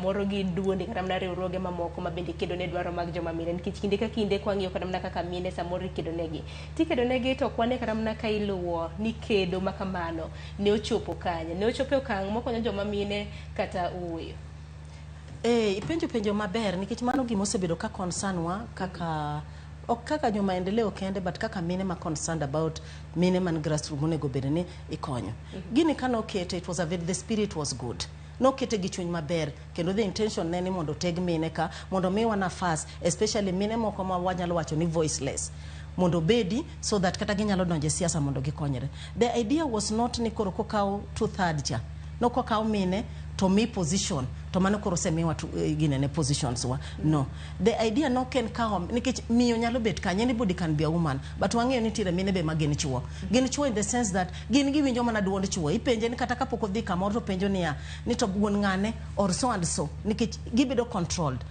samoro gi duonde kata mana riwruoge mamoko ma bende kedo ne dwaro mag joma mine, nikech kinde ka kinde kwang'iyo kata mana kaka mine samoro ikedo negi, tikedo negi, to ok wane kata mana ka iluwo ni kedo ma kamano ne ochopo kanye, ne ochopo e okang' mokonyo joma mine kata ooyo. Ipenjo penjo maber, nikech mano gima osebedo ka concern wa kaka, ok kaka jo maendeleo kende, but kaka mine ma concerned about mine man grassroots monego bed ni ikonyo. Gini kane okete, it was a very, the spirit was good. Nokete gi chuny maber, kendo the intention ne ni mondo oteg mine ka, mondo miwa nafas, especially mine moko ma wanyalo wacho ni voiceless, mondo obedi so that kata ginyalo donjo e siasa mondo gikonyre. The idea was not ni koro kokaw 2/3 cha, no kokaw mine to mi position, to mano koro osemiwa ginene positions wa. No, the idea nok en kawo, nikech miyo nyalo bet kanye, anybody can be a woman, but wang'eyo ni nitiere mine be ma gin chuo. Gin chuo in the sense that gin giwinjo mana duond chuo. Ipenje ni kata kapok odhi kamoro, to penjo niya ni to wuon ng'ane or so and so, nikech gibedo controlled.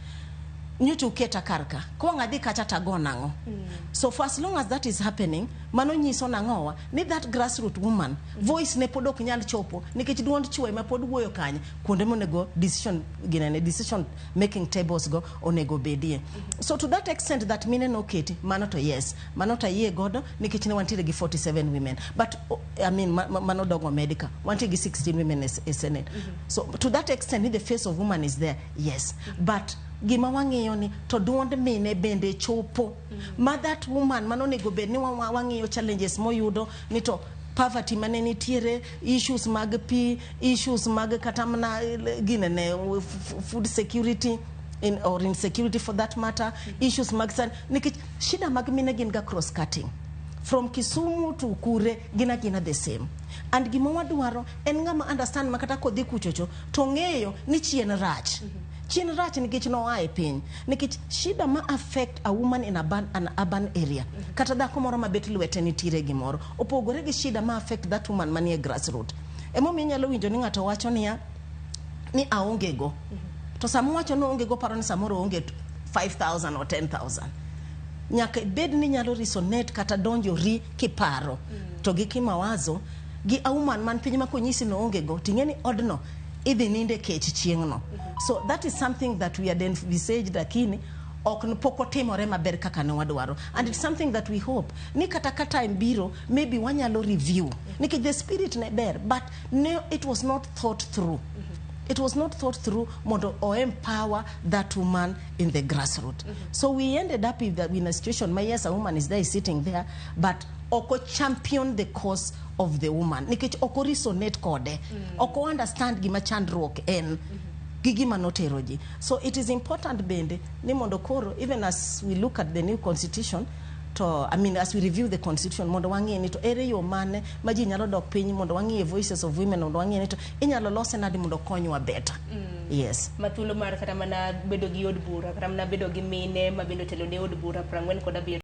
Nyocha uketa kar ka, kowang' adhi kacha tago nang'o? So for as long as that is happening, mano nyiso nang'owa ni that grassroot woman voice ne pod ok nyal chopo, nikech duond chuo ema pod wuoyo kanye kuonde monego decision ginene, decision making tables go onego bedie. So to that extent that mine noketi, mano to yes, mano to ayie godo, nikech ne wantiere gi 47 women, but oh, I mean, mano dongo medica, wantie gi 16 women e senate. So to that extent ni the face of woman is there, yes, but gima wang'iyo ni to duond mine bende chopo ma that woman mano onego bed ni wang'iyo challenges moyudo, ni to poverty mane nitiere, issues mag pi, issues mag kata mana ginene food security in, or insecurity for that matter, issues mag san, nikech shida mag mine gin ga cross cutting from Kisumu to kure, gin agina the same. And gima wadwaro en ng'ama understand ma kata kodhi kuchocho to ng'eyo ni chien rach, chien rach, nikech noa e piny, nikech shida ma affect a woman in an urban area, kata dhako moro mabet lwete nitiere gimoro, opogore gi shida ma affect that woman manie grassroot. Emomiyo inyalo winjo ni ng'ato wacho niya ni aonge go, to sama owacho ni oonge go, paro ni samoro oonge 5000 or 10,000. Nyaka ibed ni nyalo resonate kata donjori kiparo to gi kimawazo gi a woman man piny ma konyisi ni oonge go, ting'e ni odno idhi ninde kech chieng'no. So that is something that we had envisaged, lakini ok pok otimore maber kaka ne wadwaro, and it's something that we hope ni kata ka time biro, maybe wanyalo review, nikech the spirit ne ber, but ne it was not thought through. It was not thought through mondo o empower that woman in the grassroots. So we ended up in a situation where, yes, a woman is there, is sitting there, but ok o champion the cause of the woman, nikech ok o resonate kode, ok o understand gima chandruok en gi gima notero ji. So it is important bende ni mondo koro, even as we look at the new constitution, to, I mean, as we review the constitution, mondo wang'e ni to ere yo mane ma ji nyalo dok piny, mondo wang'iye voices of women, mondo wang'e ni to inyalo lose nade mondo konywa better. Yes. Ma thuolo mar kata mana bedo gi od bura, kata mana bedo gi mine ma bende otelo ne od bura 47.